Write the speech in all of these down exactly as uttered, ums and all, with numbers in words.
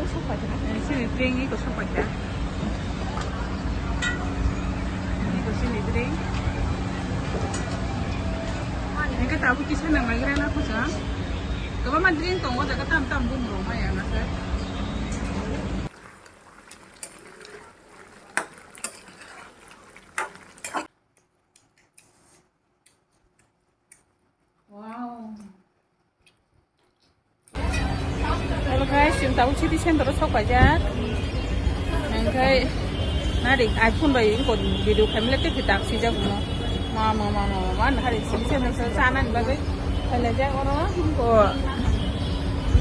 Sini drink iko sok paikha. Iko sini drink. Hingke tabuk kisa nang naigra na kuchang. Kwbangma drink tongo jaga tam tam bumung rok maya na se. Wow. Hello guys, chwng tabuk city center o sok paijak. Hingke nari iPhone bai engko video khaimle tei tak sijak mo. Ma ma ma ma ma ma hari city center o chanani bagwi khailajak oro ko.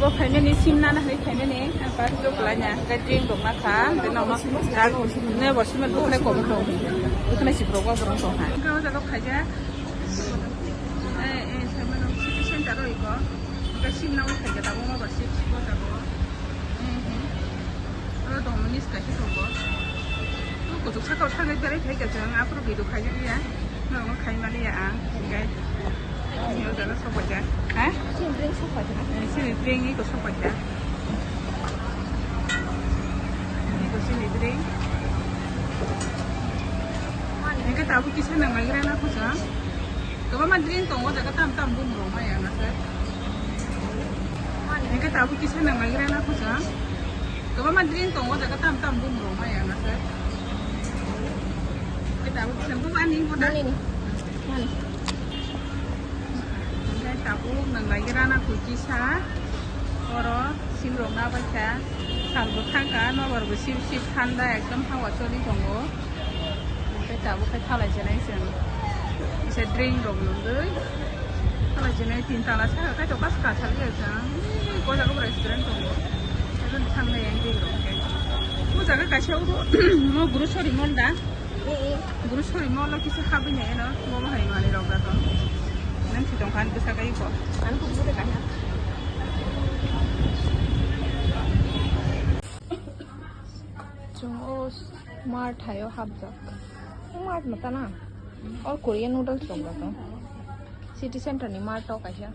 Bo khaimani sim nana hai khaimani ang pa jok laina hingke drink rok ma kha hingke nono ne bo sima dukne kom tong. Dukne sikrok bo borok tong ha. Hingke o jaga khaijak. Eh, eh, saimano city center o iko. Hingke sim nangwi khaikhe tabuk ma ba six ko jago. Eh, eh. Oro Domino's kaisa tongo. O kuchuk saka o thangwi berai khaikhe chwng aphuru video khaijak ya. Norokno khai mani ya ang. Hingke. Ani o jaga sok paijak. Ha? Sini drink sok paijak. Eh, sini drink iko sok paijak. Iko sini drink. Hingke tabuk kisa nang naigra na kuchang. Kwbangma drink tongo jaga tam tam bumung rok maya na se. Hingke tabuk kisa nang naigra na kuchang. Kwbangma drink tongo jaga tam tam bumung rok maya na se. Hingke tabuk kisa bumung ani mo da. Mani ni. Mani. Hingke tabuk nang naigra na kisa. Oro sim rok na bai kha. Sal bo thang kha, nobar bo sip sip thanda ekdom hawa choli tongo. Hingke tabuk khe thalai chenai chwng. Kisa drink rok nungwi. Thalai chenai tin tala sa kaitor bus kacha liya chwng. Ko jaga bo restaurant tongo. Ekdom thangnai yang drink rok khe. O jaga kaisa o mo grocery mall da. Grocery mall o kisa habwi nai eno. Mo hai manwi rok da tong. Nang si tong khan bwsa kai ko. Ang kuk bwsa kai ha. Chwng o mart hai o hapjak. O mart no ta na? O Korean noodles rok da to. City center ni mart o kaisa.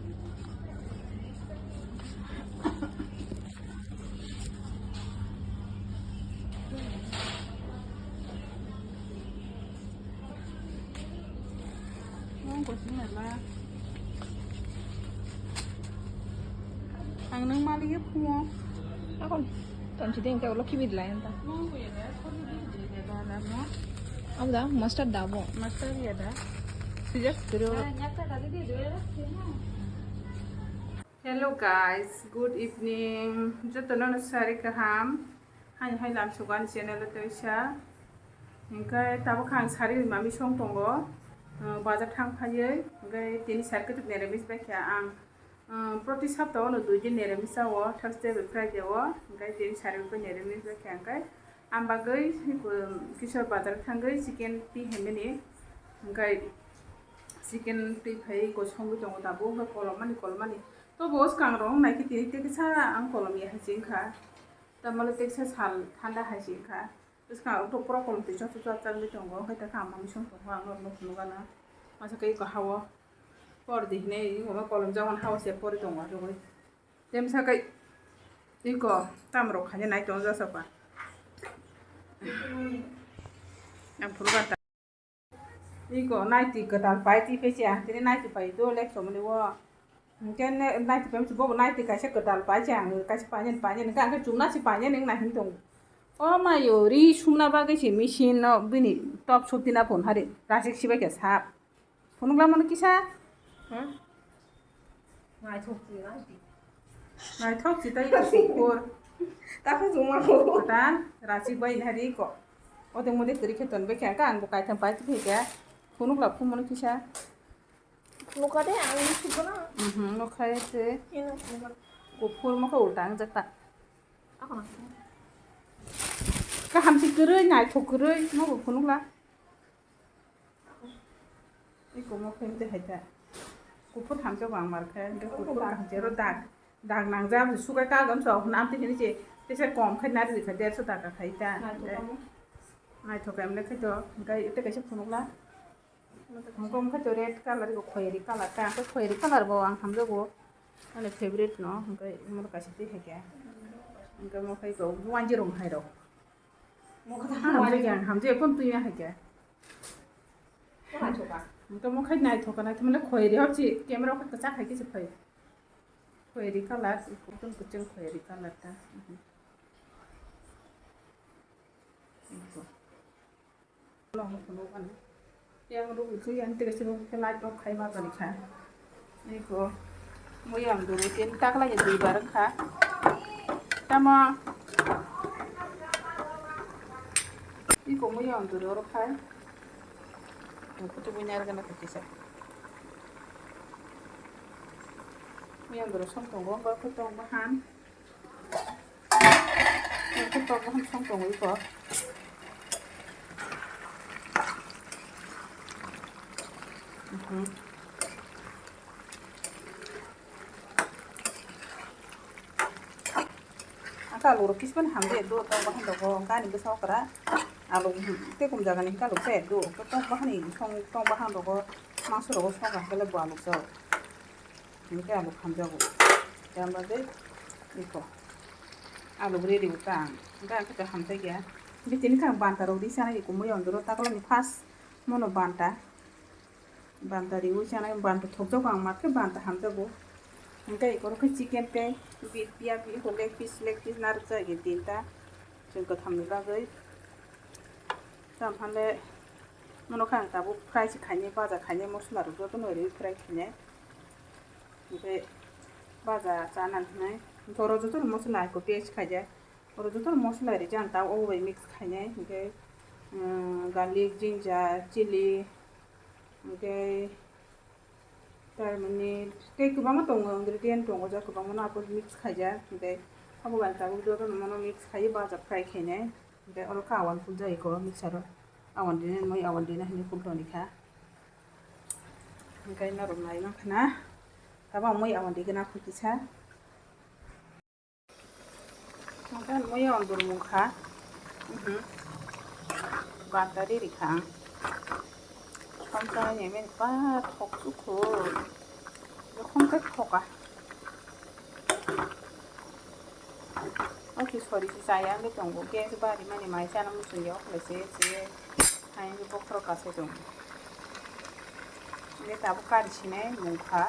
Ang nang mali ye phungo. Akon ton si ding te ulo kibit lai anta. Abo da mustard da bo. Mustard ya da. Sijak duro. Hello guys, good evening. Jotono no sari kaham. Hai hai lam sugan channel o toisa. Hingke tabuk ang sari mami song tongo. Uh, bazar thang phaiwi, hingke tini sari kutuk neramis bai kha ang. Uh, proti sapta o no dui din neramis o, Thursday bai Friday o, hingke tini sari bai neramis bai kha hingke. Ang bagwi, um, kisa bazar thangwi chicken twi haimani. Hingke chicken twi phai kosong tongo tabuk, hingke kolom mani kolom mani. To bo swkang rok nai khe tini tei kisa ang kolom ya hai cheng kha. Tamale tei kisa sal thanda hai cheng kha. Swkang rok to pura kolom twi chok chok chak chak tongo. Hwnkhe ta kha mami song tongo ang norok nukha nukha na. Masa khe eko ha o por di hinwi eko kolom jagao ha o se pori tongo achugwi. Tei masa khe eko tam rok khaina nai tongo jasa pa. Ang phuru gata. Iko naiti kwtal pai twi phai se ang tini naiti pai do lek somani o. Hingke ne-, naiti pai bobo naiti kaisa kwtal pai se ang kaisa painani painani hingke ang khe chumna se painani wng nai hwn tongo. O mayo ri sumna bagwi se machine no bini top sop tina phone hari rasik sibai khe sap. Phunukla mano kisa. Hmm? Naithok si, naithok si tei kuphur. Takhe chuma ko. Kwtal, rachik bai nari ko. Ode mode kwrwi khe ton bekha ka ang bo kaitham pai twi kha. Phunukla phumano kisa. Nukha de, ang nukha na. Mhm, nukha se. Ino nukha. Kuphur mokhe ulta ang jakta. Ako na. Kaham si kwrwi, naithok kwrwi, mo bo phunukla. Iko mo khe tei hai ta. Kuphur hamjak ang mar khe, hingke kuphur kaham se ro dag, dag nangjak, sukai kagam so, hwnna amtwi hini se, tesa kom khai nari rikha, derso taka khai ta. Naithok kamo. Naithok em le khai to, hingke tei kaisa phunukla. Hingke omo khai to red colour, iko khoyari colour ta, hingke khoyari colour bo ang hamjago. Ani favorite no, hingke imo kaisa twi hai khe. Hingke mo khai ko wanji rong hai rok. Mo kha hamjai khe ang hamjai phone twi ma hai khe. Mo naithoka. Hingke mo khai naithoka naithoka mane khoi ri hor si camera khai kwchak hai khe se phai. Khoi ri color, ikho tun kwchwng khoi ri color ta. Long phunuk ani. Yang ruk ruk yang tiga sibuk ke light rok khai ma toni kha. Iko mui ang duru tin tak lagi dui bar kha. Tamo. Iko mui ang duru rok khai. Kutu bunyar gana kisa. Mui ang duru som tongo, bar kutu bahan. Yang khe tok bahan song tongwi kok. Mhm. Ang khe alu rok kisa phano hamjak do, tok bahan rogo, ang khe ani bwsa okra alu, hmm, tei kum jaga ni hwnkhe alu se do, tok bahan ni song, tok bahan rogo, mangso rogo song kha hwnkhe le bo alu se. Hingke alu hamjago. Tei ang bagwi iko alu ready bo ta ang. Hingke ang khe hamjakya. Hingke tini khe ang banta rok ri sana iko mui ondoro takla ni first mono banta. Banta riwi sana banta thokjago ang mat khe banta hamjago. Hingke iko rok khe chicken tei bi-, pia bi iko leg piece, leg piece narwk jagwi tinta. Chwng kwtham ni bagwi. Tamo hwnle mono khe ang tabuk fry se khainai, baja khainai, mosola rok jotono riwi fry khainai. Hingke baja chana hinwi. Hingke oro jotono mosola hai khe paste khaijak. Oro jotono mosola rijak ang tabuk obo bai mix khainai. Hingke, um, garlic, ginger, chili, hingke Tarmani tei kwbangma tongo, ingredient tongo, jak kwbangma no abo mix khaijak. Hingke abo bai tabuk jotono mono mix khai baja fry khainai. Hingke oro khe awan puljak eko mixer o. Awan rinani moi awan rina hinwi pul toni kha. Hingke norok nai mankha na. Tabuk ang moi awan rigwna kho kisa. Hingke moi awan burmung kha. Mhm. Banta riri kha ang. Somsa ni men pa thok sukho. Jokhon khe thoka. Oki sori si chaya wngwi tongo. Gas bari mani mai chana muchungya okle se se. Hai wngwi bokhorok kasai tongo. Hingke tabuk kari sinai mung kha.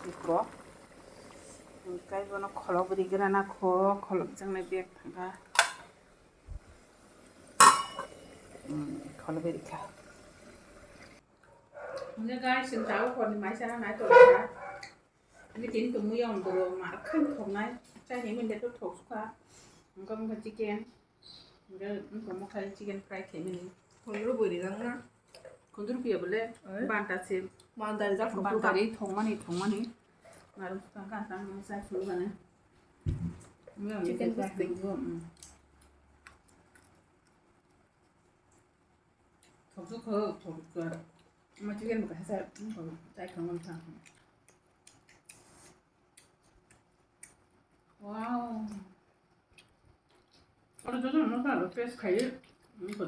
Iko. Hingke bono kholop rigrana kho, kholopjaknai bag thangkha. Hmm, kholop rikha. Hingke guys, chwng tabuk horni mai chana nai tongkha. Hingke tini tongmui yang doro mar khan thoknai. Chai ni mende to thok sukha. Hingke mungkha chicken. Hingke wngkha mo khai chicken fry khaimani. Khundru bwrwi jak na. Khundru phiya bole. Oi. Banta se. Banta rijak khundru bari thongmani thongmani. Narwk swkang kha kang nang chai phuru gana. Chicken fry. Thok thok thok thok. Ma chicken bo kaisa chai thongmani thang. Wow. Oro joto no masala rok paste khai,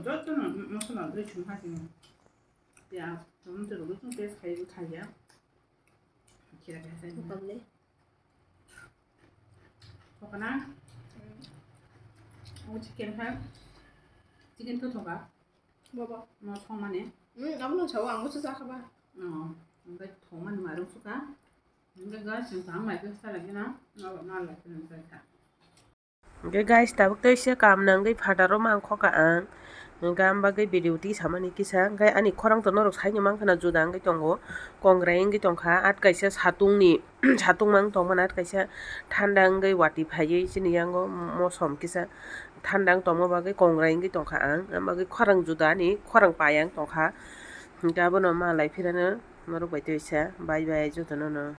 joto no masala rok song hai sini. Piyaj, tomato rok song paste khai khai ya. Kira kira sai. Bukan le. Bukan na? Hmm. Oh, chicken hai. Chicken to thoka. Baba. No song mane. Hmm, amo no chawa, amo se sa khaba. No, ang kai thong mane maru suka. Ang kai ga sing thang mai ke sa lagi na. No, na lagi na sa. Hingke guys, tabuk tei se kaam nangwi phataro mankhoka ang. Hingke ang bagwi video tisamani kisa. Hingke ani khorang to norok saini mankha na juda wngwi tongo. Kongrai wngwi tongkha. At kaisa satungni, satung mang tongmani at kaisa thanda wngwi watwi phaiwi chini yango mosom kisa thanda wng tongma bagwi kongrai wngwi tongkha ang. Ang bagwi khorang juda ani khorang paya wng tongkha. Hingke abono malai phirano norok bai tei sa. Bye bye jotono no.